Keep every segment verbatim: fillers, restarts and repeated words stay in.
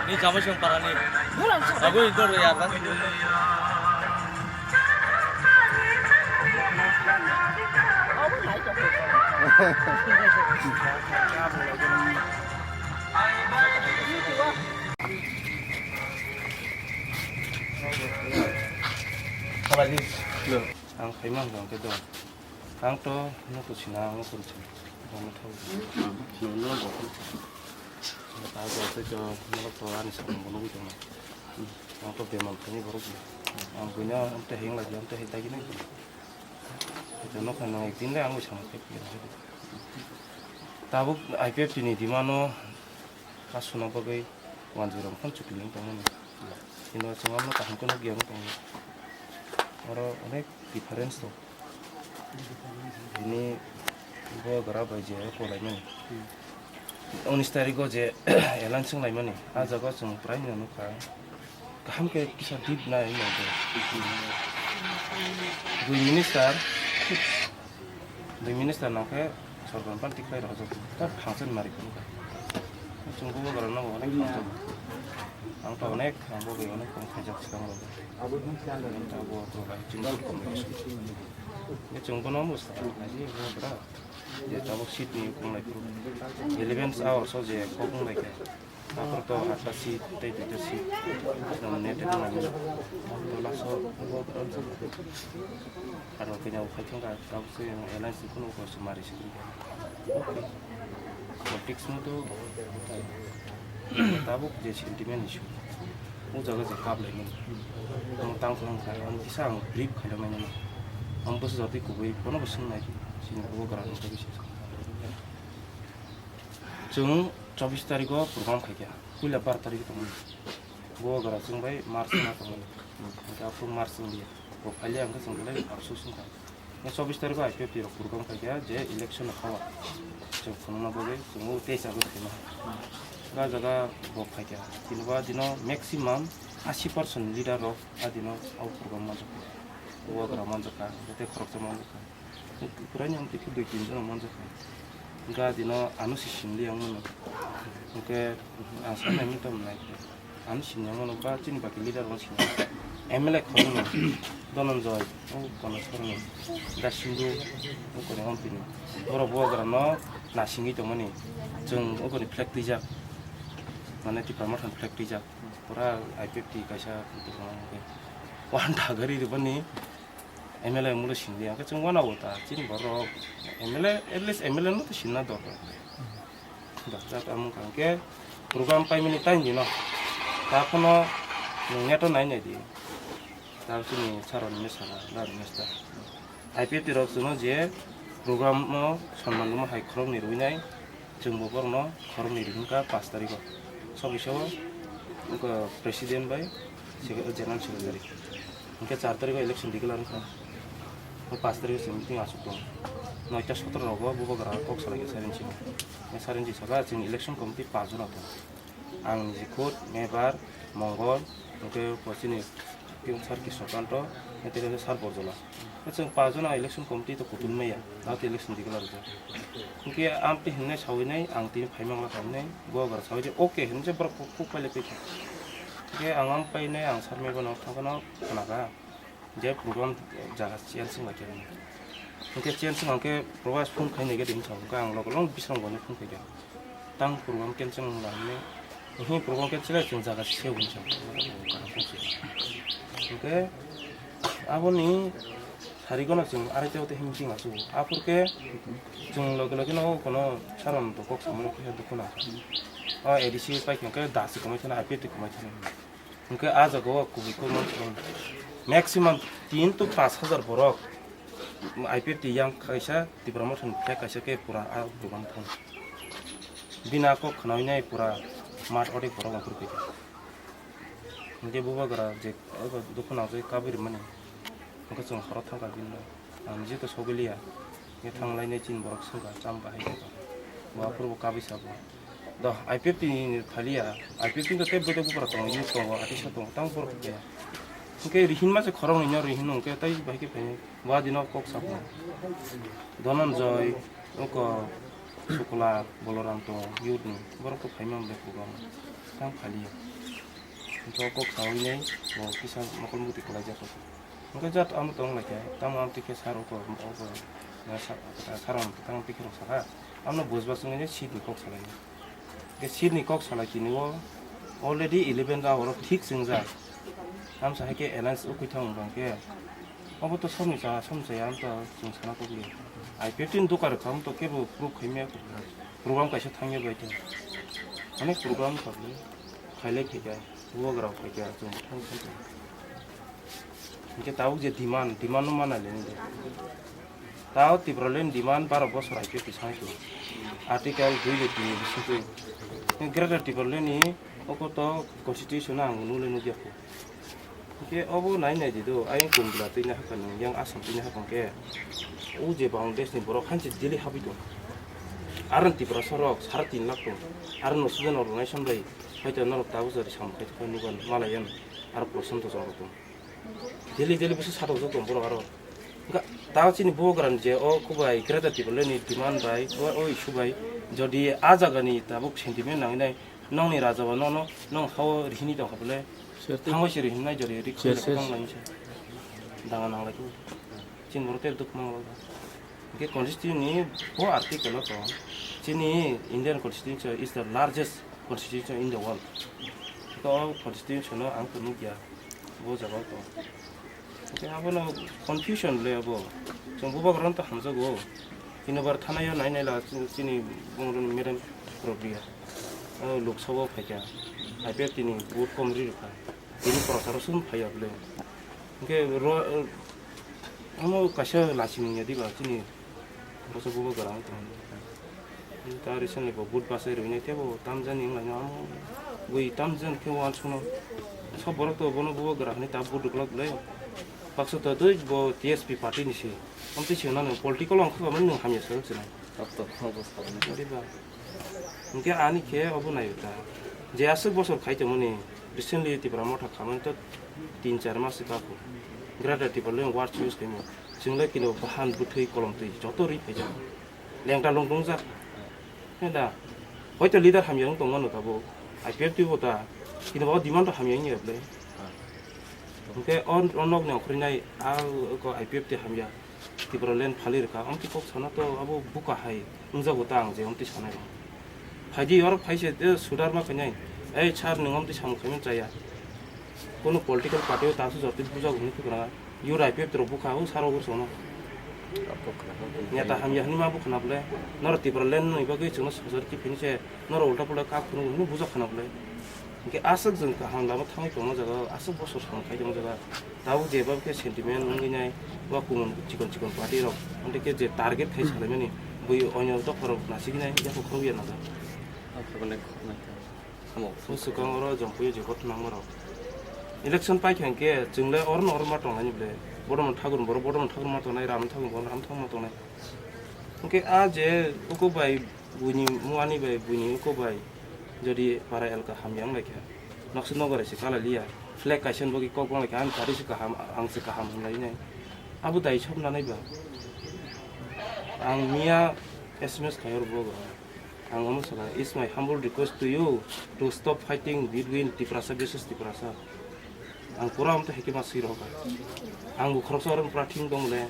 Ni jama siyang parani. Bulan sa. Ago indo re yarda. Abo nai to. Ang khaimang jang ke do. Ang to no to sina ang to sina. Ang thau. No no bo. Ta bo te to no to ani sa mo no to. Ang to bemam thani borok. Ang buina ang te heng lagi ang te heng lagi nai. Ito no kano ekdin le ang wi sama ke. Tabuk I P F T ni demand no kasuna bagwi wanjwi rok phano chukli wng tongmani. Hino chwng omo kaham khe nukya wng tongo. Oro onek difference dong. Bini bo gra bai je kolaimani. Unis tarikh o je alliance wnglaimani, a jaga o chwng prai no nukha. Kaham khe kisa deep nai nai de. Dui minister, dui minister nang khe sorkar pan tikhlai rok jok ta function mari phuru kha. Chwng bo bwrang no onek function. Ang to onek, ang bo bai onek kong khaijak swkang rok. Ang to bo to bai chwng bo kong bai swkang. Ye chwng bo no musta, nai bo bra. Je tabuk seat ni kong lai phuru. Eleven hours o je kok wng lai khe. Aphuru to atta seat tei duita seat nominated wngmani. To last o aro kanya uphai thangkha, tabuk se alliance ni phano uko se mari se. Okay. Politics no to tabuk je sentiment issue. O jaga je kap lai mani. Ang tang khlang kha, ang kisa ang brief khaina mani. Ang bwsa jatwi kubui phano bo swng nai. Sini bo gra ni tei bisa. Chwng chobbish tarikh o program khaikha, puila bar tarikh tongmani. Bo gra chwng bai March na tongmani. Hwnkhe aphuru March wngya. Bo phalia hwnkhe chwng belai afsus wngkha. Hwnkhe chobbish tarikh o I P F T rok program khaikha je election ni khawa. Chwng phunukna bagwi chwng o tei chago khaima. Ga jaga bo khaikha. Kinba dino maximum asi percent leader rok adino o program manjakha. Bo gra manjakha, tei khoroksa manjakha. Purai ni amtwi khe dui tin jona manjakha. Hwnkhe adino ano se simli ang mano. Hwnkhe ang sanai mito mwnai khe. Ano simni ang mano ba chini baki leader rok simni. M L A khoroknwi, Dhananjay, o Kono Sorni, Da Sindhu, o Kono Hompini. Borok bubagra no nasingwi tongmani. Chwng o Kono flag twijak. Mane Tipra Motha ni flag twijak. Pura I P F T kaisa tongmani. Wan thagari rwbani. M L A molo sindi, hwnkhe chwng wanao ta, chini borok M L A, at least M L A no to sinna dorkar. Dorkar tamo hwnkhe program paimani time dino, ta phano nwng neto nai nai di. Ta chini saroni mesa, rani mesta. I P F T rok chwngno je program o sonman rwma hai khoroknwi rwinai, Chwng bo borokno khoroknwi ri hwnkha pash tarikh o. Chobbish o wngkha president bai sec-, general secretary. Hwnkhe char tarikh o election declare wngkha. O pash tarikh o chwng meeting achuk tongo. Noita sotro rogo bubagra kok salaikha sarinchi. Sarinchi saka chwng election committee pash jona tongo. Ang niji khud, Mebar, Mongol, hwnkhe bo chini Tiyung Sir Krishnakanto, tei kaisa Sir Borjola. Chwng paanch jona election committee to kutul maya, dato election declare rijak. Hwnkhe amtwi hwnwi sawi nai, ang tini phaimang lakha hwnwi, bubagra sawi di, okay hwnwi se borok kuk, kuk pailai paikha. Hwnkhe ang am painai, ang Sir Mebar no thangkhano khwnakha, je program jaga change wnglaikha hwnwi. Hwnkhe change wngkha hwnkhe Probas phone khainai khe tini sao, hwnkhe ang loge loge Bisram Goni phone khaikha. Tang program cancel wngla hwnwi. Hwnwi program cancel ai chwng jaga se hwnwi sa. Hwnkhe aboni tharikgono chwng arai tei tei himsing achu. Aphurkhe chwng loge loge no kono saron to kok samani khe dukhu na. O A D C pai khe das kwmai thana, I P F T kwmai thana. Hwnkhe ah jagao kubui kwrwngma kwrwng. Maximum tin to pash hajar borok I P F T yang kaisa Tipra Motha ni flag kaisa khe pura ah program thang. Bini a kok khnaui nai pura math odik borok ongkhorwi phaikha. Hwnkhe bubagra je dukhu nangjakgwi kabui rwmani. Hwnkhe chwng horo thangkha bini bai. Ang niji to sogwi liya. Hwnkhe thang lainai chini borok swngkha cham bahai khe. Bo aphuru bo kabui sabo. Do I P F T ni thaliya. I P F T ni to tei bwdai buphra tongo, youth tongo, artist tongo, tamo borok khe. Hwnkhe rihinma se khoroknwi no rihino hwnkhe tei bahai khe phainai. Bo adino kok sabo. Dhananjay, oko Sukla, Boloram tong, youth ni, borok to phaima belai program tang phaliya. Hwnkhe o kok sawi nai bo kisa mokol mukti kwlaijak kok. Hwnkhe jat ano tong lai khe, tamo amtwi khe sar oko, oko, na sa-, sar ano tang amtwi khe rok sakha. Ano bujba chwngwi nai seat ni kok salai. Hwnkhe seat ni kok salai tini o already eleven da oro thik chwngjak. Tamsa hai khe alliance ukui thang bang khe. Obo to somni cha, somni cha ya, ang to chwng sana kok liya. I P F T ni doka rwkha, ang to kebo proof khaimaya kok. Program kaisa thangya bai to. Onek program kok le. Khailai phaikha, bubagra phaikha, chwng thang thang. Hwnkhe tabuk je demand, demand no mana le nde. Tao Tipraland demand baro bosor I P F T sanai to. Article dui je tini bisingtwi. Greater Tipraland ni oko to constitution ang nule nugya kho. Hwnkhe obo nai nai di do, ayang Kumla twi nai hakha nung, yang Assam twi nai hakha hwnkhe. O je Bangladesh ni borok hanse Delhi habwi tong. Aro Tiprasa rok sara tin lakh tong. Aro no student organization bai, hoito norok tabuk jari samung khai tongkha nugan malai yan. Aro Prashanto Chong rok tong. Delhi, Delhi bwswk satok jok tong borok aro. Hwnkha tao chini bubagra ni je o kubai Greater Tipraland ni demand bai, o, o issue bai, jodi a jaga ni tabuk sentiment nangwi nai, nongni raja ba nono, nong hao rihini tong kha bole. Sir, thango siri himnai jori rik sir, sir, tong lain se. Danga nang lai khe. Chin borok tei duk mang lai. Hwnkhe constitution ni bo article o tong. Chini Indian constitution is the largest constitution in the world. To constitution no ang to nukya. Bo jaga o tong. Hwnkhe abono confusion le abo. Chwng bubagra no to hamjago. Hinobar thanaio nai nai la chini, chini bongorok ni madam Robiya. O Lok Sabha o phaikha. I P F T ni vote kom ri rwkha. Tini procharo sum phaiya bole. Hwnkhe ro, amo kaisa lachimung ya diba chini. Boso bubagra ang tong. Ta recently bo vote bachai rwinai tebo tamjani wnglaino amo. Bui tamjan khe uansukno. Sob borok to bono bubagra hinui ta vote rwglak le. Baksa to dui bo T S P party ni se. Amtwi se nang political ongkha mani nwng hamya se chwla. Tok tok, tok tok. Ori ba. Hwnkhe ani khe obo naio ta. Je aswk bosor khai tongmani, recently Tipra Motha khamani to tin char mas se kako. Greater Tipraland word use khaimo. Chwngle kino bahan bwthwi kolom twi joto ri phaijak. Lengta lung tongjak. He da. Hoito leader hamya wng tongmano tabuk. I P F T bo ta. Kino bo demand hamya wng ya ble. Hwnkhe o, o nokni ongkhorwi nai a ko I P F T hamya. Tipraland phali rwkha, amtwi kok sana to abo buka hai wngjago ta ang je amtwi sanai rok. Phaidi oro phaise de sudar ma khainai, "Ei sir, nwng amtwi samung khaimani chaya. Kono political party o tasu jotwi bujago hwnwi phikra. Yura I P F T rok bukha, o sir rok sono." Neta hamya hwnwi ma bukhana bole. Norok Tipraland ni bagwi chwngno sajor kiphilni se norok ulta pulta kak phunuk hwnwi bujakhana bole. Hwnkhe aswk jwng kaham lama thangwi tongma jaga, aswk bosor samung khai tongma jaga. Tabuk jeba khe sentiment wngwi nai, wa kumun chikon chikon party rok, amtwi khe je target khai salaimani, bui onyo dopha rok nasigwi nai, yaphang khorokya nang. Onek, onek. Onek. Swkang oro Jompuio je gotha nangma rok. Election paikha hwnkhe chwngle oro no oro ma tongnai ni ble. Bodoman Thakur borok Bodoman Thakur ma tongnai, Ram Thakur borok Ram Thakur ma tongnai. Hwnkhe a je uko bai buini muani bai buini uko bai jodi para elka hamya wnglaikha. Nokse nogorai se kalaliya. Flag kaisa ni bagwi kok wnglaikha, ani party se kaham, ang se kaham hwnlainai. Abo dai sop nanai ba. Ang miya S M S khai oro bo. Ang omo saka, "It's my humble request to you to stop fighting between Tiprasa versus Tiprasa." Ang pura omo to heke ma swi rohor. Ang bo khoroksa oro prathi wng tong le.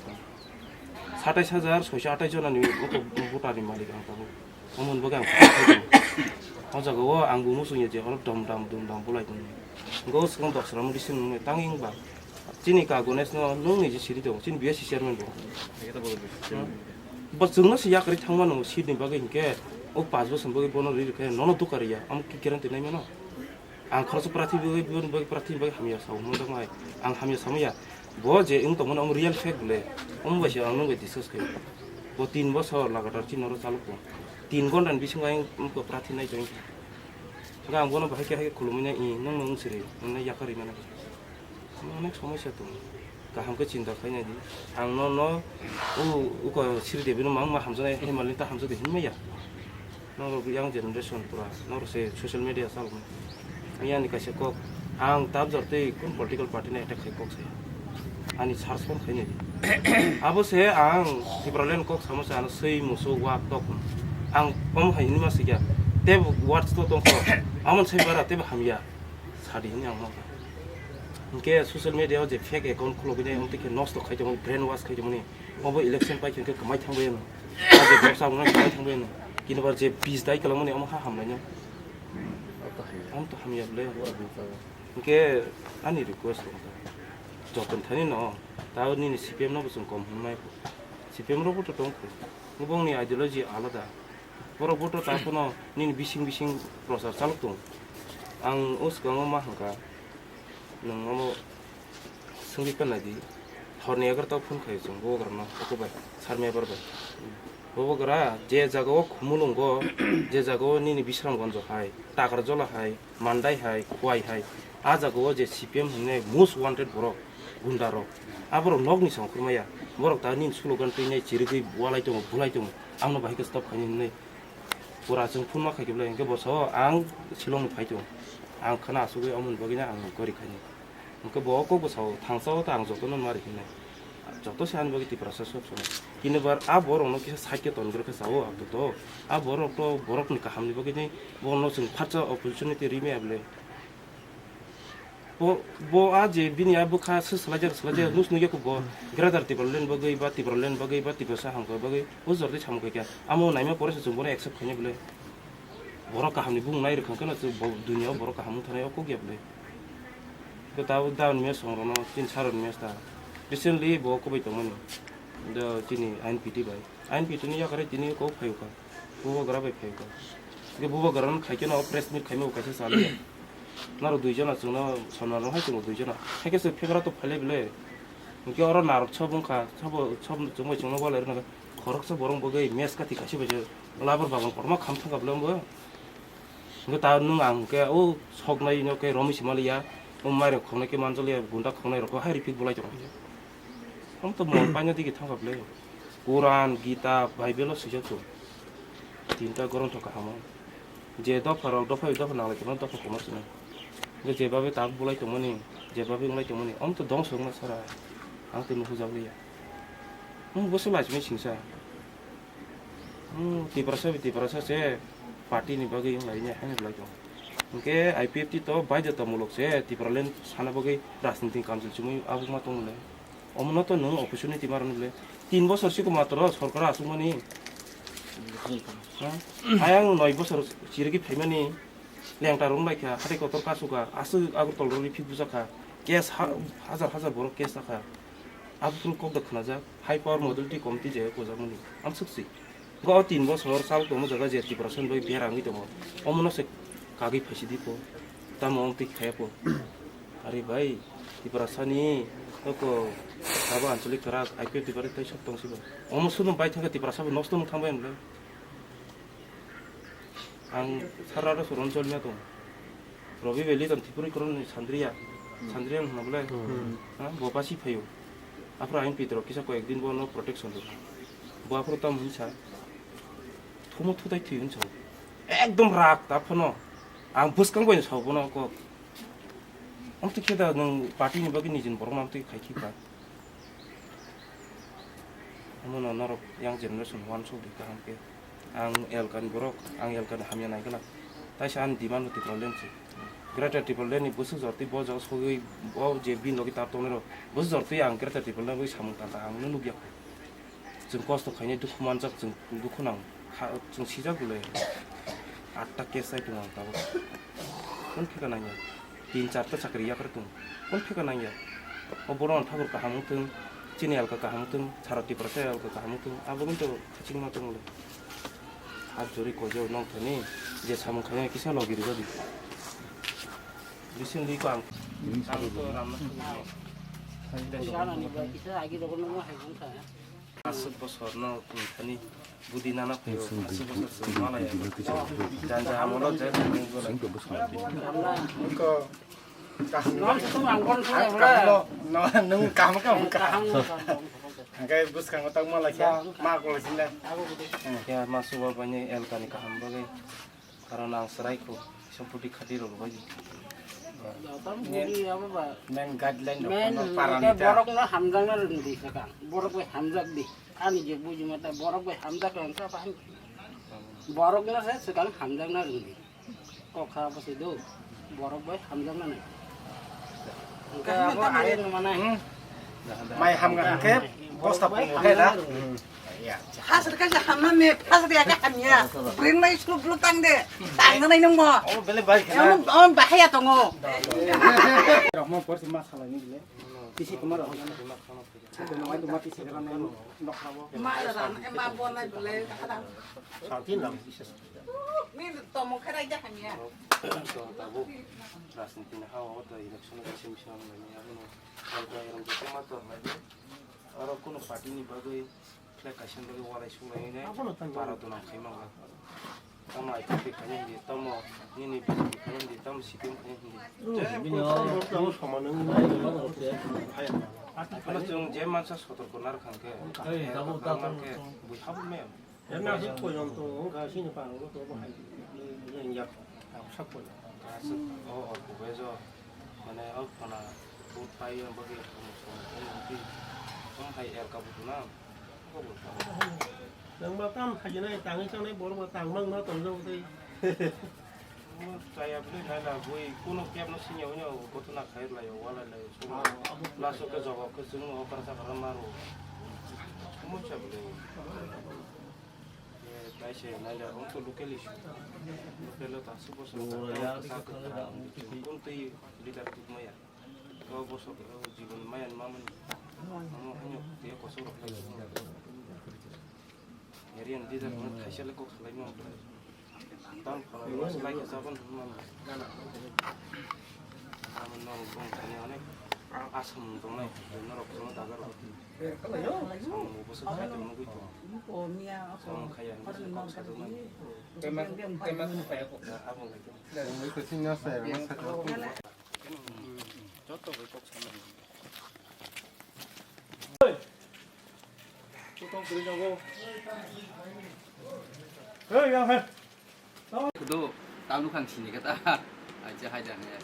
Satais hajar soiso atais jona ni uko voter ni malik ang tabuk. Omo ni bagwi ang. O jaga o ang bo muchung ya je horo dom dam dom dam bulai tong. Go swkang dok sra mudi sin nung tang ing ba. Chini ka Ganesh no nung ni je siri tong, chini B S C chairman bo. Bo chwng no se yakri thang mano seat ni bagwi hinkhe o panch bosor ni bagwi bono ri rwkhe nono dukha riya, omo ki guarantee nai mano? Ang khoroksa prathi bagwi, bini bagwi prathi bagwi hamya sao, hwnjak nai. Ang hamya samaya. Bo je wng tongmani, omo real fact le. Omo bai se ang nwng bai discuss khaio. Bo tin bosor lagatar chini oro chalok tong. Tin ghonta ni bisingo ayang prathi nai tong. Hwnkhe ang bono bahai khe hai khulumwi nai, "I, nwng nwng siri, nwng nai yakarwi mano." Onek somosya tongo. Kaham khe chinta khainai di. Ang no, no, u, uko Sri Devi no mang ma hamjaknai, hai malni ta hamjakdi hinmaya. Norok young generation pura, norok se social media chaloknai. Ayani kaisa kok, ang tabjor tei kun political party ni attack khai kok saya. Ani sar son khainai di. Abo se ang Tipraland kok samo se ano swi musu wak tok. Ang omo hai hinwi ma swikha. Tebo words to tongkho. Amon sai bara tebo hamya. Sadi hinwi ang ma. Hwnkhe social media o je fake account khulogwi nai, amtwi khe nosto khai tongmani, brain wash khai tongmani. Obo election pai khe kwmai thangbai ano. Abo je bwsa rokno kwmai thangbai ano. Kini bar je bis dai kwlangmani omo ha hamlaino. Omo to hamya bwle. Hwnkhe ani request rok joto thani no. Tao nini C P M no bo chwng kom hwnwi mai kho. C P M rok bo to tong kho. Bongni ideology alada. Borok bo to ta phano nini bising bising prochar chalok tong. Ang o swkango ma hwnkha, nwng omo swngwi panna di. Horni egarota phone khai chwng bubagrano, oko bai, Sarmia bar bai. Bubagra je jaga o Khumulwngo, je jaga o nini Bisramganj hai, Takarjola hai, Mandai hai, Khowai hai, a jaga o je C P M hinwi most wanted borok, gunda rok, a borok nokni song khurmaya, borok ta nini slogan twinai chirigwi walai tongo, bulai tongo, amno bahai khe stop khaini hinwi pura chwng phunma khai khe belai, hwnkhe bo sao ang Shillong ni phai tongo, ang khana asugwi amoni bagwino ang gori khaini, hwnkhe bo kok bo sao thangsa o ta ang jotono mari hinwi, joto se ani bagwi Tiprasa sob sono, kini bar a borok no kisa side khe tongrw khe sao ang to, a borok to borok ni kaham ni bagwi ni bono chwng phatsa opportunity rimaya belai. Bo, bo a je bini a bwkha se swlaijak, swlaijak, nus nugya kho bo Greater Tipraland bagwi ba Tipraland bagwi ba Tiprasa hamkha bagwi o jordi samung khaikha. Amo naima pore se chwng bono accept khainai bwle. Borok kaham ni bung nai rwkha khe no chwng bo dunia o borok kaham wng thanai o kok ya bwle. Khe ta down mes song rono tin saron mes ta. Recently bo kwbai tongmani. Do chini I N P T bai. I N P T ni yakare tini kok phayukha. Bubagra bai phai kha. Hwnkhe bubagra no khai khe no press meet khaima bo kaisa cha liya. Naro dui jona chwngno sonna rw hai chwngo dui jona. Hai khe chwng phekra to phailai bwle. Hwnkhe oro narok sob wngkha, sobo, sob chwngbai chwngno walai rwna khoroksa borok bagwi mes kathi kaisa bai se labar bagan kotorma kham thangkha bwle wngbo. Hwnkhe ta nwng ang hwnkhe o soknai no khe romwi se maliya, o mairok khongnai khe manjaliya, gunda khongnai rok hai ripik bolai tongo. Omo to mol paina digi thangkha bwle. Quran, Gita, Bible o swijak tongo. Tinta grontho kahamo. Je dopha rok, dopha bai dopha nanglai tongmani dopha kwma swnwi. Hwnkhe je babe tabuk bolai tongmani, je babe wnglai tongmani, omo to dongso wngna sara. Ang to nuhujak liya. Omo bwswk lachimwi singsa. Hmm, Tiprasa bai Tiprasa se party ni bagwi wng lai ni haino lai tongo. Hwnkhe I P F T to baidhotamulok se Tipraland sana bagwi rajniti council chumui abuk ma tongo le. Omo no to nwng opportunity ma rwno le. Tin bosor siko matro sorkar aswk mani. Ha? Ayang noi bosor chirigwi phaimani lengta rung lai kha, hatai kotor kasu kha, aswk Agartala rwi phik bujak kha. Case ha-, hajar hajar borok case ta kha. Abukung kok da khwnajak, high power modality committee je kojakmani, amswk si. Go tin bosor sal tongmo jaga je Tiprasa ni bai bera wngwi tongo. Omo no se kagwi phaisi di po. Tamo wng twi khaya po. Ari bai, Tiprasa ni oko abo anchalik kwrak I P F T bari tai sok tong si bo. Omo sudum bai thangkhe Tiprasa bo nosto wng thang bai ang le. Ang sara aro soron cholmia tongo. Robi Valley tong Tripuri koron ni Sandriya. Sandriya hwnna bole. Hmm. Ha, bo basi phaio. Aphuru ayang pitro kisa koyek din bo no protection do. Bo aphuru tam hinsa. Thumo thutai thwi hinsa. Ekdom rak ta phano. Ang bwskang bai sao bono kok. Amtwi khe da nwng party ni bagwi nijin borok no amtwi khai khi ba. Omono norok young generation uansuk di kaham khe. Ang elkani borok, ang elkani hamya nai glak. Taisa ani demand no Tipraland se. Greater Tipraland ni bwswk jortwi bo jaga sogwi bo je bini logi tar tongnai rok. Bwswk jortwi ang Greater Tipraland bai samung tangkha ang no nukya. Chwng kosto khainai dukhu manjak, chwng dukhu nang kha, chwng sijak bole. Atta case chai tongo ang tabuk. Kon phika nangya. Tin charta chakri yakar tongo. Kon phika nangya. O borok no thakur kaham wng thung, chini alka kaham wng thung, sara Tiprasa alka kaham wng thung. Abo gonto khachingma tongo le. Hat jori kojo nong thani je samung khainai kisa logi rijadi. Recently ko ang, ang to ramna thani. Aswk bosor no thani budi nana phaio, aswk bosor chwng malaya. Janja amolo je thani bolai. Nung kaham no, no, nung kaham ka, kaham ka. Hingke bwskango tang malai khe, ma kolai sinda. Ya, ma suba bani elkani kaham bagwi. Karon ang chwrai kho, sampudi khati rok bai. Main guideline rok main no para hwnkhe nita. Borok no hamjakna rwngdi sakang. Borok bai hamjak di. Ani je buji mata borok bai hamjak rwngsa bahai. Borokno se swkang hamjakna rwngdi. Kok kha bwswi do. Borok bai hamjakna nai. Hwnkhe abo ayen manai. Mai hamga hwnkhe bosta phungo khe da. Hasri kaisa hamna me, hasri aka hamya. Bring nai school bulu tang de. Tang nai nung mo. Oh, bele bai khana. Em, em, bahaya tongo. Rahman porsi mas halai ni bile. Tisi kumar. Satu nama itu mati segera nai nung. Nok rabo. Ma ran, em, ma bo nai bile. Santi nam. Ni tomo kharai ja hamya. Tabuk rajniti ni ha o to election ni simi simi nang nai abono. Ang to erang to ma to nai. Aro kuno party ni bagwi flag kaisa bagwi walai sulai nai. Abono tang para dona khai mangla. Tamo I P P khai nai hindi, tamo nini B J P khai nai hindi, tamo C P M khai nai hindi. Bini o tamo soman wngwi nai. Ano chwng je mansa sotor konar khangke. Ei, tabuk tabuk. Bui habuk me. Eno aswk poyon to wngkha, chini pango to bo hai lengya kho, sak poyon. Aswk o orko bejo, mane o khona vote pai bagwi ang song tong twi, tong hai er ka butu na, ko bo ta. Nang ma tam hai nai, tangwi changnai borok bo tang mang ma tong jabo tei. Chaya bwlwi naila bui kuno kebno siniya hwnyo gotona khai laio, walai laio, sumo. Laso ke jawab ke chwngno okra sakra maro. Sumo cha bwlwi. Kaisa naila hwn to local issue. Local o ta subo sa ta. Kun twi leader tubmaya. Kau bosok rok jibon maya mamani. Amo hwnyo tei kosok rok khai. Area ni leader hwn thaisa le kok salai mo. Tam phala mas lai ka sabon hwn mo. Amo no bong thani onek asam tongnai norok jono dagar rok. Samung bo bosok khai tongmogwi tongo. Samung khaya hwnwi kok sajaknai. Abong lai khe. Joto bai kok sanai. Hey! Hey, yang hai. Kudo, tang nukha ang sini kata. Aja hai dan ya.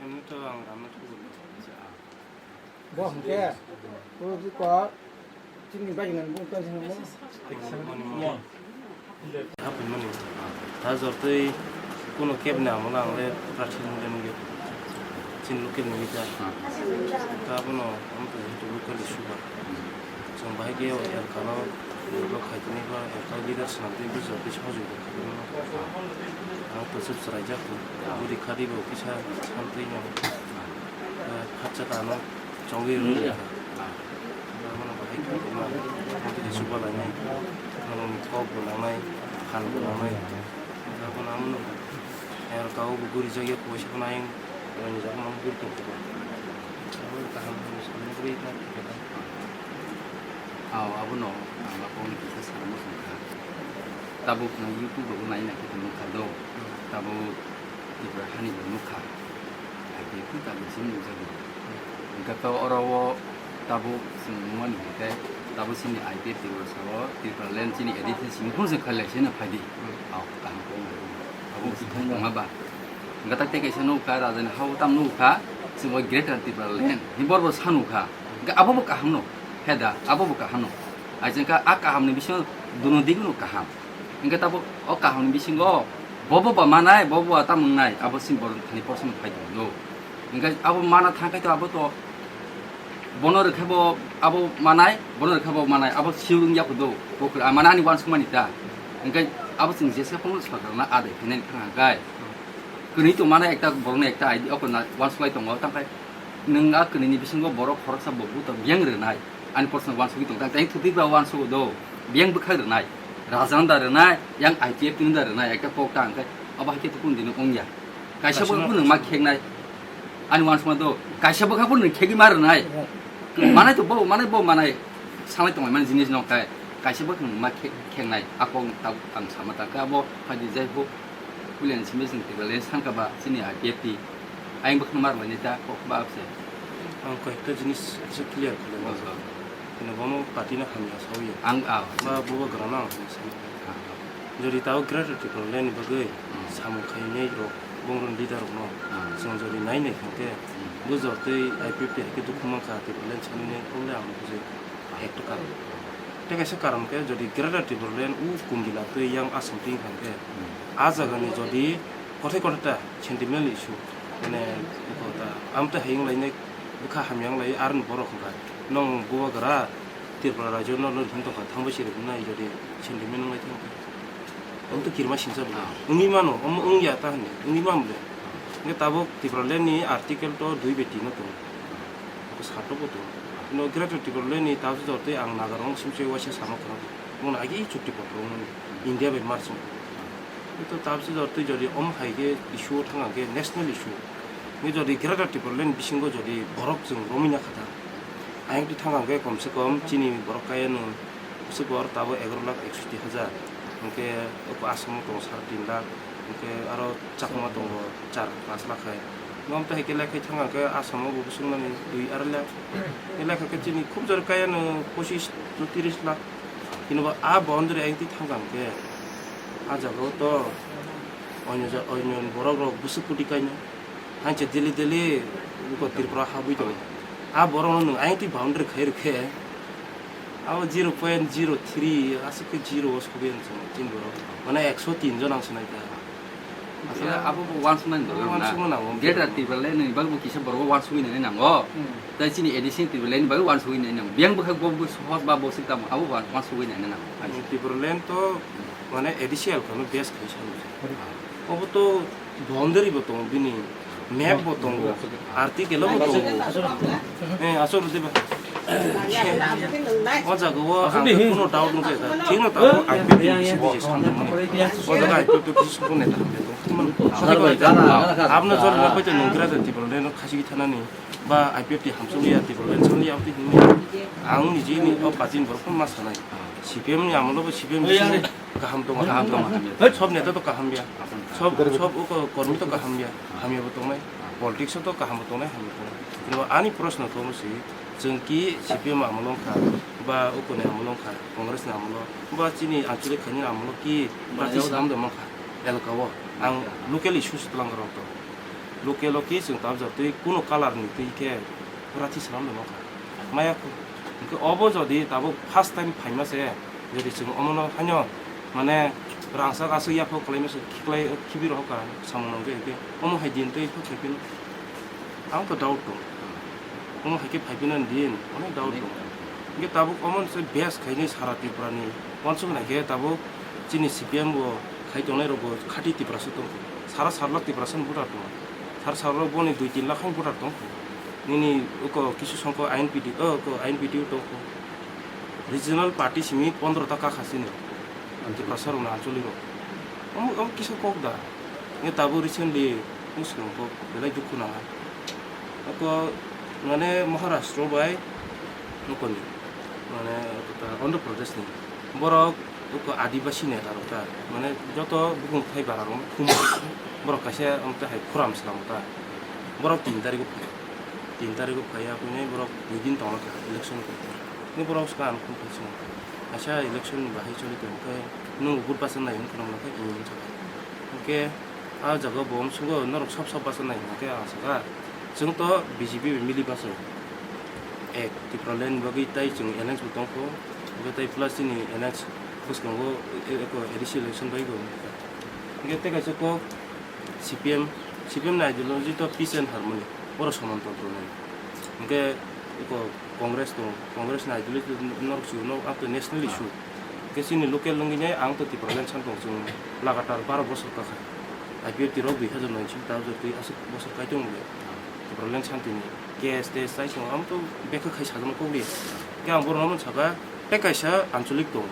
Ini tuh ang ramah tuh. Bo hwnkhe, o jikor chini bagwi nang bung tong thangmo. Haphaimani. Ta jortwi kuno kebni amolo ang le prarthi nung le nung ya. Chini local ni ta. Ta bono amto jehetu local issue ba. Chwng bahai khe o L K no develop khai tini ba L K leader swnam twi bwsajak twi sahajogita khaimano. Ang to chwp chwraijak to. Bwrwi khadi bo kisa santwi no. Khatsa ta ano chongwi rwkha. Bono bahai khaima, motwi chuba lainai. Norokni kok bo nangnai, phan bo nangnai. Abono ang nukha. Aro tabuk bo gurijakya, poisa phano ayang raini jaga mang guri tongkha. Abo kaham hwnwi sanwi guri ta. Aw, abono ang bakoni kisa sana muchungkha. Tabuk nwng YouTube rogo nai nai khe tongkha do. Tabuk Tripura hani bo nukha. I P F T tabuk chini nukjagwi. Hwnkhe to oro o tabuk chwng nukmani hwnkhe tabuk chini I P F T o sao Tripura land chini A D C simi phuru se khailai se no phaidi. Aw kaham khe wng abo bwswk khai tongma ba. Hwnkhe tak tei kaisa nukha raja ni ha o tam nukha chwng o Greater Tripura land ni borok bo sa nukha. Hwnkhe abo bo kaham no. He da abo bo kaham no. Ai chwng kha a kaham ni bisingo duno digno kaham. Hwnkhe tabuk o kaham ni bisingo bobo ba manai, bobo ba tamo wngnai, abo chini borok thani porson phai tongo. Hwnkhe abo mana thang khe to abo to bono rwkhe bo abo manai, bono rwkhe bo manai, abo siyung wngya kho do. Bo kwrwi, ah, mane ani uansukmani ta. Hwnkhe abo chwng jesa phano sorkar no adai khainani thang kha khe. Kwnwi tongmani ekta borokni ekta idea, oko na uansuklai tongo, tangkhe nwng a kwnwini bisingo borok khoroksa bo buto biyang rwnai. Ani porson uansugwi tong, tang tang thutwi ba uansugo do, biyang bwkhak rwnai, raja no da rwnai, yang I P F T no da rwnai, ekta kok ta hwnkhe abo hai khe tukun dino wngya. Kaisa bo kaisa no nwng ma kheknai, ani uansukma do, kaisa bwkhak bo nwng khegwi ma rwnai. Manai to bo, manai bo, manai sanai tongmani jinis no khe, kaisa bwkhak nwng ma khe-, kheknai, a kok ta ang sama ta khe abo phaidi jai ho. Puilani simi chwng table sangka ba chini I P F T. Ayang bwkhwna mar lainai ta kok ba se. Ang koi ekta jinis asa clear khlai ma. Kino bomo party no hamya sawi. Ang, ah, ba buba grana ang sa. Ah. Jodi tao greater Tipraland ni bagwi samung khainai rok, bongrok leader rok no. Ah. Chwng jodi nai nai khe, hmm, bujor tei I P F T hai khe dukhu mankha Tipraland chani ne kole ang bujui. Ekto karon. Tei kaisa karon khe, jodi Greater Tipraland o Kumbila tei yang Assam twi wngkha khe, hmm, a jagani jodi kothai kothai ta sentimental issue, mane, eko ta, amtwi hayung lainai bwkha hamya wng lai, aroni borok wngkha, nwng bubagra Tripura rajyo no, no hwn tongkha, thangbai se rw hwn nai, jodi sentiment wng lai thang khe. Omo to kirima singsa bo. Ah. Wngwi mano, omo wngya ta hwnwi, wngwi mano de. Hwnkhe tabuk Tipraland ni article to dui bai tin no tongo. Ko sato bo tongo. No Greater Tipraland ni tabuk jotoi ang Nagarong simsoi waisa sama khorang. Mono agi chukti potro wngmani. India bai march wngkha. To tabuk jotoi jodi omo hai khe issue o thang khe national issue. Ni jodi Greater Tipraland bisingo jodi borok chwng romwi na kha ta. Ayang twi thang khe kom se kom chini borok kaya no. Bwswk bor tabuk egaroh lakh eksotti hajar, hwnkhe oko Assam o tongo sare tin lakh, hwnkhe aro Chakma tongo char paanch lakh hai. Nwng tei hai khe lekha thang khe Assam o bo bwswk nani dui arai lakh. Lekha khe chini khub jora kaya no pochis to tiris lakh. Hino ba a boundary ayang twi thang khe a jaga o to onyo ja-, onyo borok rok bwswk koti kaino. Hanche daily daily oko Tripura habwi tongo. A borok no nwng ayang twi boundary khai rw khe. Abo zero point zero three, aswk khe zero o sogwi ang chwng chini borok. Mane ekso tin jon ang sinai kha. Aswk abo bo wansuknani dole wansukma nango. Greater Tipraland ni bagwi kisa borok wansugwi nani nango. Hmm. Tai chini additional Tipraland ni bagwi wansugwi nani nango. Biyang bwkhak bo, bo sohos ba bo sik tamo abo wan-, wansugwi nani nango. Tipraland to mane additional khano base khai salo. Obo to boundary bo tongo bini, map bo tongo, article bo tongo. Eh, aswk rwdi ba. O jaga o ang khe kuno doubt nukya da. Thik no tabuk I P F T ni bisi bisi samjak mani. O jaga I P F T ni bisi sukung neta hamjak tong. Abno jol na paita nungkra da Tipraland no khasi thanani. Ba I P F T hamsukliya, Tipraland sanliya, aboni hinwi ang niji ni o party ni borok ma sanai. C P M ni amolo bo C P M ni kaham tongo, kaham tongo. Sob neta to kaham ya. Sob, sob o ko-, kormi to kaham ya. Hamya bo tongnai. Politics o to kaham bo tongnai, hamya bo tongnai. Kintu ani proshno to omo si, chwng ki C P M amolo wngkha, ba o koni amolo wngkha, Congress ni amolo, ba chini anchalik khaini amolo ki party swnam de mankha, elka o. Ang local issue se twlang rok to. Local o ki chwng tabjak twi kuno colour ni twi khe rathi swnam de mankha. Maya khu. Hwnkhe obo jodi tabuk first time phaima se, jodi chwng omono haino mane rangchak aswk yaphok kwlaima se khiklai khibi rohor ka samung nangkhe hwnkhe omo hai din twi phai phino. Ang to doubt tong. Omo hai khe phai phino din, onek doubt tong. Hwnkhe tabuk omo se base khainai sara Tripura ni uansuk nai khe tabuk chini C P M bo khai tongnai rok bo khati Tiprasa tong. Sara sat lakh Tiprasa ni voter tong. Sara sat lakh boni dui tin lakh hai voter tong. Nini oko kisu songkho I N P T, o oko I N P T o tongkho. Regional party simi pondro ta kakha sini. Tiprasa rok na ancholi rok. Omo, omo kisa kok da. Nge tabuk recently bwswng kok belai dukhu nang. Oko mane Maharashtra bai okoni mane Andhra Pradesh ni borok oko Adibasi neta rok ta mane joto bukung thai bara rok thum borok kaisa omo hai khuram slam ta borok tin tarik o phai tin tarik o phai ya phai nai borok dui din tong kha election ko ni borok ska ang phai song kaisa election ni bahai choli tong khe nung vote basa nai hwn khna khe hwnkhe a jaga bo amsugo norok sob sob basa nai hwnkhe ang saka chwng to B J P bai mili baso. Ek, Tipraland ni bagwi tai chwng alliance bo tongkho, hwnkhe tai plus chini alliance bwskango e-, eko A D C election bai bo. Hwnkhe tei kaisa kok C P M, C P M ni ideology to peace and harmony, borok soman tontro nai. Hwnkhe eko Congress tong, Congress ni ideology norok chwngno up to national issue. Hwnkhe chini local wngwi nai ang to Tipraland san tong chwng lagatar baro bosor kakha. I P F T rok dui hazar nine sing ta jotwi aswk bosor kaitung le. Tipraland santi ni case test chai tongo, amo to bekha khai sajano kok ri. Khe ang borokno mano saka, tei kaisa anchalik tongo.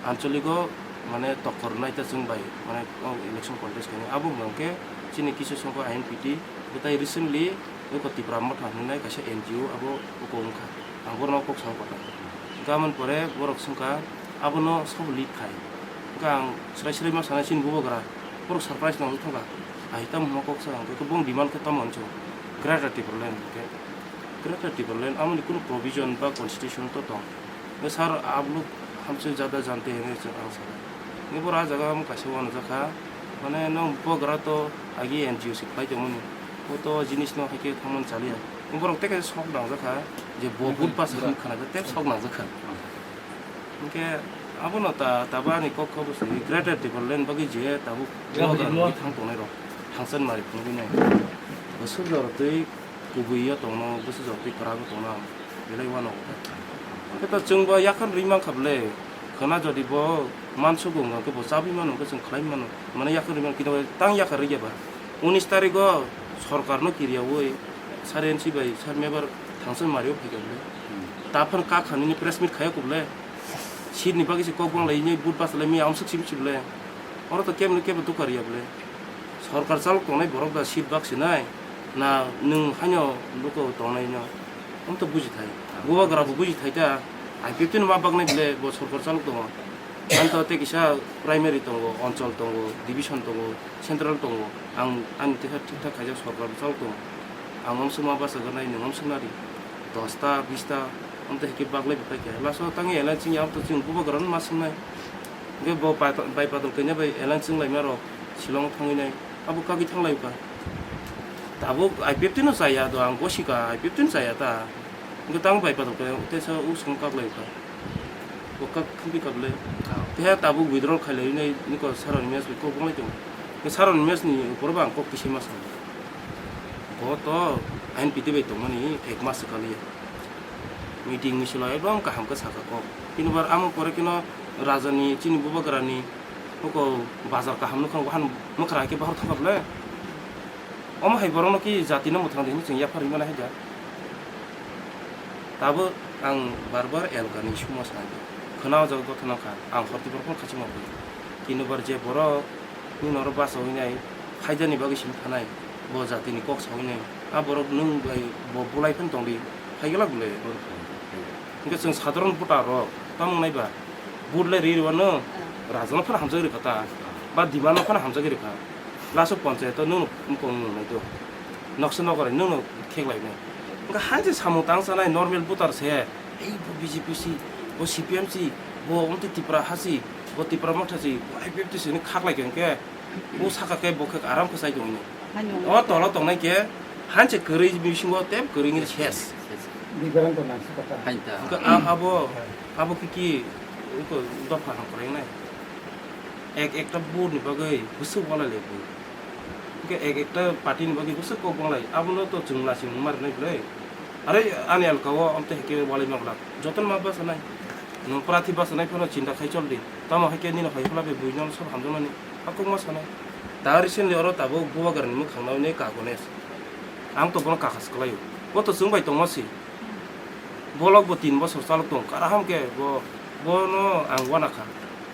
Anchalik o mane tokor nai ta chwng bai, mane o election contest khainai. Abo wngkha khe chini kisu songkho I N P T, bwtai recently eko Tipra Motha hinwi nai kaisa N G O abo oko wngkha. Ang borokno kok sao kotor. Hwnkhe aboni pore borok swngkha, abono sabo lead khai. Hwnkhe ang swrai swrai ma sanai chini bubagra, borok surprise nangwi thangkha. Ai tamo hwnma kok sa, hwnkhe bong demand khe tamo hwnwi song. Greater Tipraland hwnkhe. Greater Tipraland amoni kunu provision ba constitution to tong. Hwnkhe sir, aap log hamse jada jante hain, hwnwi ang sakha. Hwnkhe borok ah jaga omo kaisa uanajak kha. Mane nwng bubagra to agi N G O se khlai tongmani. O to jinis no hai khe thangmani chaliya. Borok tei kaisa sok nangjak kha je bo vote basa hinwi khna khe tei sok nangjak kha. Hwnkhe abono ta, tabuk ani kok kha bwswi Greater Tipraland bagwi je tabuk Tipraland bagwi thang tongnai rok, thangsa ni mari phunugwi nai. Bwswk jora twi kubui o tongno, bwswk jora twi kwrak o tongno ang belai uanok kha. Hwnkhe to chwng bo yakhar rwi mankha bwle, khwna jodi bo mansugo wngkha hwnkhe bo chabwi mano hwnkhe chwng khlai mano. Mane yakhar rwi mano, kintu tang yakhar rwya ba. Unis tarikh o sorkar no kiriyaui sir N C bai sir member thangsa ni mari o phaikha bwle. Ta phano kak kha nini press meet khaiya kubule. Seat ni bagwi se kok bang lai, ini vote basa lai, mi amsuk simi sibule. Oro to kebo no kebo dukha riya bole. Sorkar chalok tongnai borok da seat bak sinai. Na nwng haino luko tongnai no. Om to buji thai. Bubagra bo buji thai ta. I P F T no ma baknai bole bo sorkar chalok tongo. Ang to tei kisa primary tongo, onchol tongo, division tongo, central tongo. Ang ani teha thik thak khaijak sorkar bo chalok tongo. Ang omsuk ma basa gwnai, nwng omsuk nari. Dosta, bista, omtwi hike baglai bo paikha. Last o tangwi alliance wngya, amtwi chwng bubagrano ma swngnai. Hwnkhe bo bai, bai padal kaina bai alliance wnglaima rok Shillong thangwi nai. Abo kagwi thanglai kha. Tabuk I P F T no chaya do, ang gosika I P F T no chaya ta. Hwnkhe tang bai padal kaina, teisa usung kaglai kha. Bo kak khumpi kable. Teha tabuk withdrawal khailai nai, niko saroni mess bai kok bonglai tongo. Hwnkhe saroni mess ni upor bo ang kok kisa ma sano. Bo to I N P T bai tongmani ek mas se kaliya. Meeting misilo ekdom kaham khe saka kok. Kintu bar amo pore kino rajani chini bubagrani huko bazar kaham nukha, wahan mwkhra hai khe bahar thangkha bole. Omo hai borokno ki jatino mwthang di hinwi chwng yaphar rwi mano hai da. Tabuk ang bar bar elkani sumo sanai di. Khwna o jaga gotha nangkha, ang horti borokno khachima bui. Kintu bar je borok Nini norok bachaui nai, phaidani bagwi simi thanai, bo jatini kok saui nai. A borok nwng bai bo bulai phano tongdi, phai glak bwle. Hwnkhe chwng sadharon voter rok, tamo wngnai ba? Vote le ri rwano, rajano phano hamjagwi rwkha ta, ba demand no phano hamjagwi rwkha. Last o panchayat o nwng bukong nwngnai do. Nokse nogorai nwngno kheklai nai. Hwnkhe hai je samung tang chanai normal voter se, ei bo B J P si, bo C P M si, bo omtwi Tipra ha si, bo Tipra Motha si, bo I P F T si hwnwi khaklai kha hwnkhe, o saka khe bo khe aram khe chai tongwi nai. Haino. O tolo tongnai khe hanse kwrwi bisingo tei kwrwi wngwi ses. Bibaran to nangsi kota. Hain ta. Hwnkhe a-, abo, abo khe ki, wngkha dopha ham kwrwi wngnai. Ek ekta vote ni bagwi bwswk walai lai bo. Hwnkhe ek ekta party ni bagwi bwswk kok walai. Abono to chwng lachimung ma rwnai bwle. Are ani alka o amtwi hai khe walai ma glak. Jotono ma bwsa nai. Nwng prathi bwsa nai phano chinta khai chol di. Tamo hai khe nini hoi phla bai buino sob hamjakmani. Hakuk ma sanai. Da recently oro tabuk bubagrani mwkhang nai ne kagones. Ang to bono kakas kwlaio. Bo to chwng bai tongma si. Bolok bo tin bosor chalok tong, kaham khe bo, bono ang uanakha.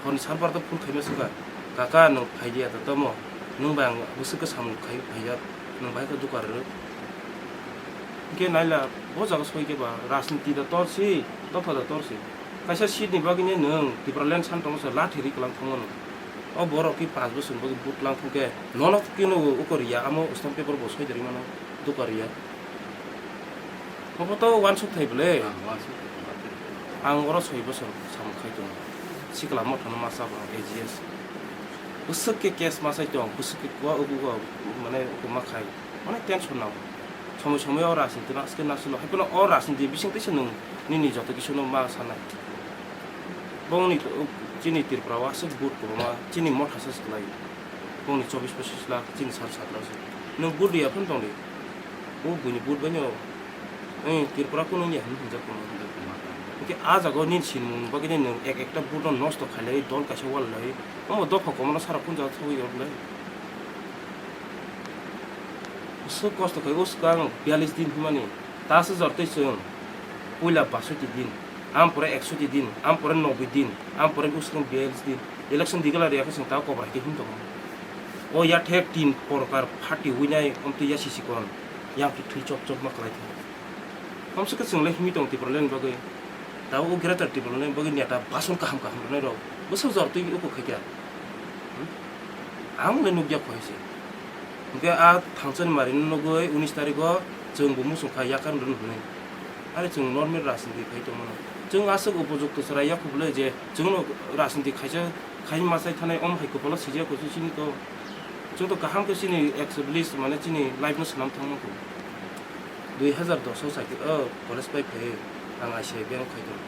Honi salbar to phone khaima swkha, "Kaka, nwng phaiya da tamo? Nwng bai ang bwswk khe samung khai phaijak, nwng bahai khe dukha rwrwk." Hwnkhe naila, bo jaga soi khe ba rajniti da tor si, dopha da tor si. Kaisa seat ni bagwi nw nwng Tipraland san tongo se lathi ri kwlang thangmano. O borok khe panch bosor ni bagwi vote lang thangkhe nono khe nw ukor ya, amo stamp paper bo soi da ri mano, dukha rwya. Obo to uansuk thai bwle. Ah, uansuk thai bwle. Ang oro soi bosor samung khai tongo. Sikla mothano ma chabo ang A G S. Bwswk khe case ma chai tong, bwswk khe kua ubu go, mane ubu ma khai. Onek tension nango. Somoi somoi o rajniti no aske nasilo. Hai phano o rajniti bising teisa nwng nini joto kisu no ma sanai. Bongni to, chini Tripura o aswk vote kwbangma, chini motha se kwlai. Bongni chobbish pochish lakh, chini sat sat lakh se. Nwng vote ya phano tongdi. O buini vote bai no, eh, Tripura kunu ya hinwi hinjak kono. Hwnkhe a jaga o nini sinimung bagwi nini nwng ek ekta vote no nosto khailai, dol kaisa wal lai. Omo dopha komono sara kunu jaga thangwi yorlai. Aswk kosto khai o swkang biyalish din hwnmani. Ta se jor tei chwng puila basoti din, ampore eksoti din, ampore noboi din, ampore bwswkang biyalish din. Election declare riyakhe chwng ta kobra khe him tongo. O yathek tin porkar party winai omtwi ya sisikon, yang thwi chop chop ma kwlai thang. Komse khe chwng le himwi tong Tipraland bagwi. Tabuk o Greater Tipraland bagwi neta bason kaham kaham rwnai rok bwswk jor twi oko khaikha. Hmm? Ang le nukya khoi se. Hwnkhe a thangsani mari no nugwi unis tarikh o chwng bo muchung kha yakar rwn hwnwi. Are chwng normal rajniti khai tongmano. Chwng aswk upojukto chwrai yakho bwle je chwngno rajniti khaisa khai ma chai thanai om hai kopolo sijak kho chini to. Chwng to kaham khe chini establish mane chini life no swnam thangma kho. Dui hazar dos o chakri o college pai phai ang I C I bank khai tongo.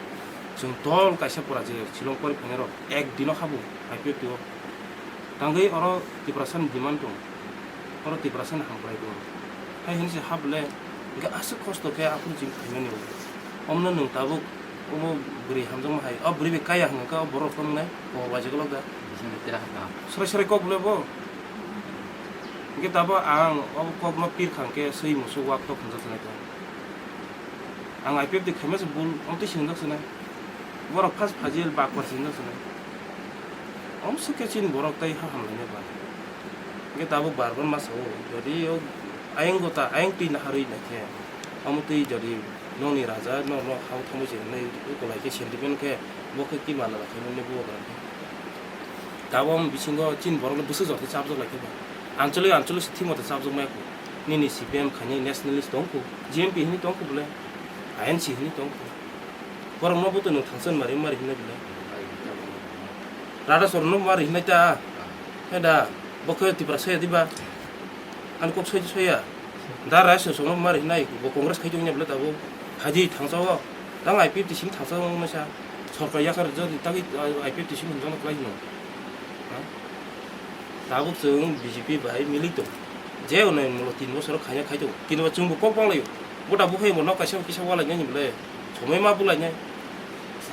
Chwng tol kaisa pora je Shillong pori phainai rok ek dino habo I P F T o. Tangwi oro Tiprasa ni demand tong, oro Tiprasa ni hamkrai tong. Hai hwnwi se hap le, hwnkhe aswk kosto khe aphuru chini phaimani. Omno nwng tabuk omo bwrwi hamjakma hai, o bwrwi bai kaya hwnkhe o borok tong nai, o waijak lok da. Bising tira hapna. Srai srai kok le bo. Hwnkhe tabuk ang o kokno pir kha hwnkhe swi musuk wak tok hwnjak sanai tong. Ang I P F T khaima se bul, omtwi singjak sinai. Borok first phajil bakmar singjak sinai. Om sukhe chini borok tei ha hamlainai ba. Hwnkhe tabuk bar bar ma sao, jodi o ayang gota, ayang twi naharwi naikhe, omo twi jodi nokni raja, no, no hao thangwi se hwnwi ukolai khe sentiment khe, bo khe ki manna khe nokni buo gra khe. Tabuk om bisingo chini borok no bwswk jora khe chapjak lai khe ba. Anchalik, anchalik se thik mate chapjak maya kho. Nini C P M khainai nationalist tong kho, G M P hinwi tong kho bole, I N C hinwi tong kho. Borok no bo to nwng thangsa mari mari hinwi bole. Rada sor no mari hinwi ta. He da, bo khe Tiprasa ya diba? Ani kok soi soya. Da rai song song no mari hinai, bo Congress khai tong ya bole tabuk. Haji thangsa o. Tang I P F T simi thangsa o masa. Sorkar yakar jodi tagi I P F T simi hwnjano klai hino. Ha? Tabuk chwng B J P bai milik tong. Je onai mulo tin bosor khaina khai tong. Kinba chwngbo kok banglaio. Bota bukhai bo nok kaisa kisa walai nai bole. Somoi ma bulai nai.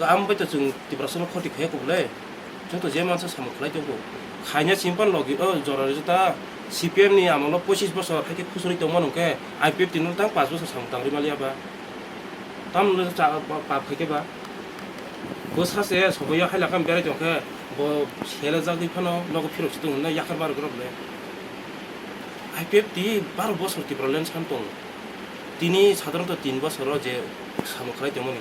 Am bai to chwng Tiprasa no khoti khai ko bole. Joto je mansa samung khlai tongo. Khaina simpan logi o jora rwjak ta C P M ni amolo pochis bosor hai khe khusuri tongmani hwnkhe I P F T no tang panch bosor samung tangri maliya ba. Tamno cha ba, ba phaikhe ba. Bwsa se soboyo hai lakam berai tongkhe bo sele jagwi phano nogo phirok si tongo na yakar bar gorok le. I P F T baro bosor Tipraland san tongo. Tini sadharanto tin bosoro je samung khlai tongmani.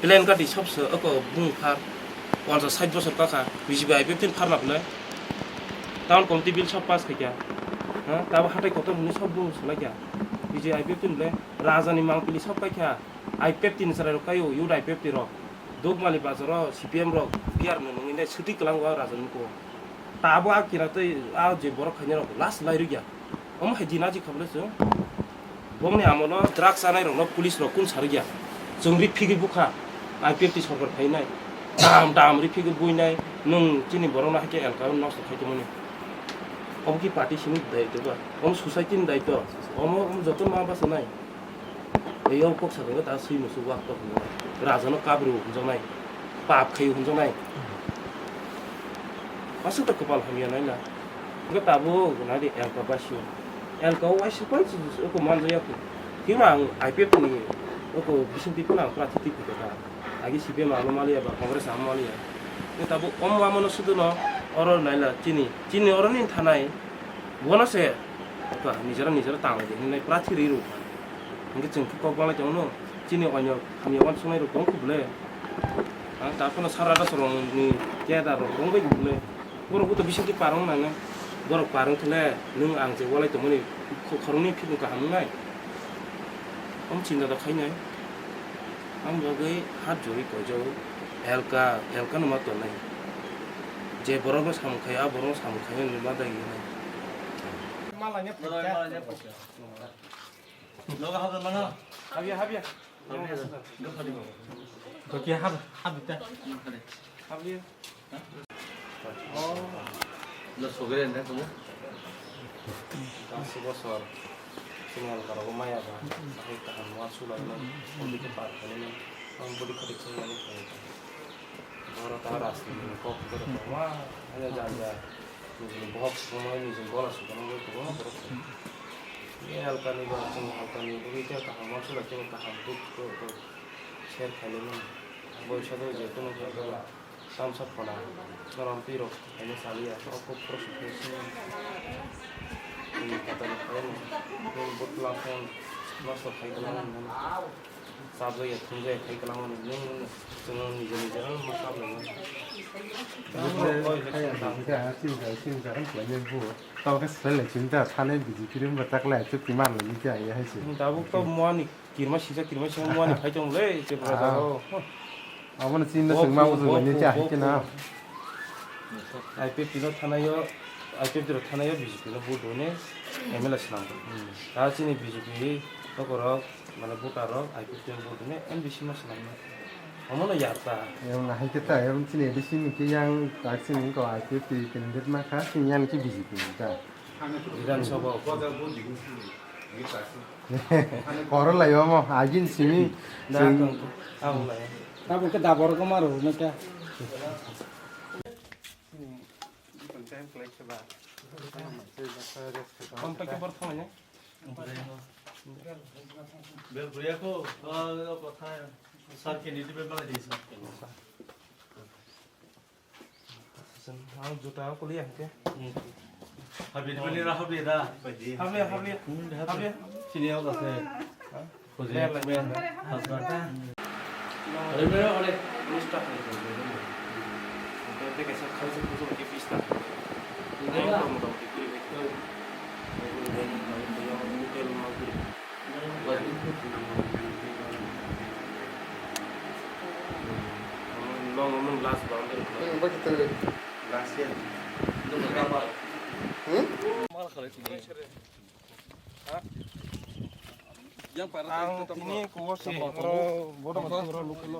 Plan kati sabse oko bung phar, ponchas sait bosor kakha, B J P I P F T ni pharna pwnai. Town committee bill sab pass khaikha. Ha, tabo hatai kotor hwnwi sab bung swlaikha. B J P I P F T ni le rajani mangpili sab kaikha. I P F T ni chwrai rok kaio, youth I P F T rok. Dukmali bazaro C P M rok biar no nungwi nai swtwi kwlango raja nuko. Tabo a kira tei a je borok khainai rok last lai rwya. Omo hai din ajik kha bwle chwng. Bongni amolo drugs chanai rokno police rok kun sarikya. Chwng ri phigwi bukha. I P F T sorkar phainai. Dam dam ri phigwi buinai. Nwng chini borokno hai khe elka o nosto khai tongmani. Omo ki party simi daitw ba? Omo society ni daitw. Omo, omo joto ma basa nai. Ei o kok sakhe ta swi musu wak tok hwnwi. Raja no kabri hwnjaknai. Pap khai hwnjaknai. Aswk ta kwpal hamya nai na. Hwnkhe tabuk nai di elka basio. Elka o waisa pai si oko manjaya kho. Timo ang I P F T ni oko bising twi phano ang prarthi twi phikha ta. Agi C P M ano maliya ba Congress ano maliya. Hwnkhe tabuk omo amo no sudu no oro naila chini. Chini oro ni thanai. Bono se eka nijera nijera tang lai de hinwi prarthi ri rw. Hwnkhe chwng khe kok balai tongno. Chini onyo hamya uansuknai rok tong kho bwle. Ang ta phano sara da sorong ni keda rok tong bai kho bwle. Borok bo to bising khe parong nangnai. Borok parong khe le nwng ang je walai tongmani kho-, khoroknwi phikung kaham wngnai. Om chinta da khainai. Ang bagwi hat jori koijago. Elka, elka no ma tongnai. Je borok no samung khai, a borok no samung khai nai ma dagi nai. Loga habla mano. Habia, habia. Doki hab, hab ta. Habia. Oh. Lo sogre ne tumo. Dasi bosor. Singal karo maya ba. Hai kaham wa sula no. Bodi ke par kani no. Ang bodi kadi singal ni. Boro ta rasti ni kok boro ma. Hanya janja. Nijini bohok sukuma, nijini bola sukuma, nijini kwbangma borok tongo. Ye halkani ba, chwng halkani bagwi khe kaham uansuk lai, chini kaham duk, duk, duk, share khailai mano. Boisa de je kunu khe ba, tamsa phona, norom pirok khaina chaliya, o kok khoroksa khe se, chini kwtal khaino, bwtla phone nosto khai kwlangma. Chabjak ya, thumjak ya, khai kwlangmani, nwng chwng nijor nijor ma chablaimani. Chini kha, chini kha, chini kha, chini kha, chini kha, tamo khe swlai lai chini ta, thani B J P ri wngkha, taklai chukti man lai ni khe, ya hai se. Tabuk to muani kirma sijak, kirma sijak muani phai tong le, che bwrajak o. Abono chini no chwng ma bujui ni khe, hai khe na. I P F T no thanaio, I P F T rok thanaio B J P no vote rwne M L A swnam. Hmm. Ta chini B J P nokorok, mane voter rok I P F T no vote rwne M D C ma swnam. Omono yarta. Yang nahai kita, yang sini di sini ke yang tak sini ko aku di candidate maka sini yang ke B J P ta. Bidhan Sabha. Koro lai omo, agin sini. Da tong, ang lai. Tabuk ke dabor ko maru na kya? Kom ta ke bar thong ne? Bel bria ko, ah, ko thai. Sir ke ni dibe bala di sir. Sen, ha, juta ko liya ke? Habli, habli ra, habli ra. Habli, habli, habli. Sini ako se. Khujli. Mer la, mer la. Husband. Ore, mere, ore. Mister. Ore, kaisa khalsa kuso ke pista. Ore, motamoti kuri bai. Ore, ore, ore, ore, ore, ore. Long omon glass boundary. Hmm, bagi terus. Glass ya. Hmm? Ang tini kuwo se oro bodo bodo oro lukulo.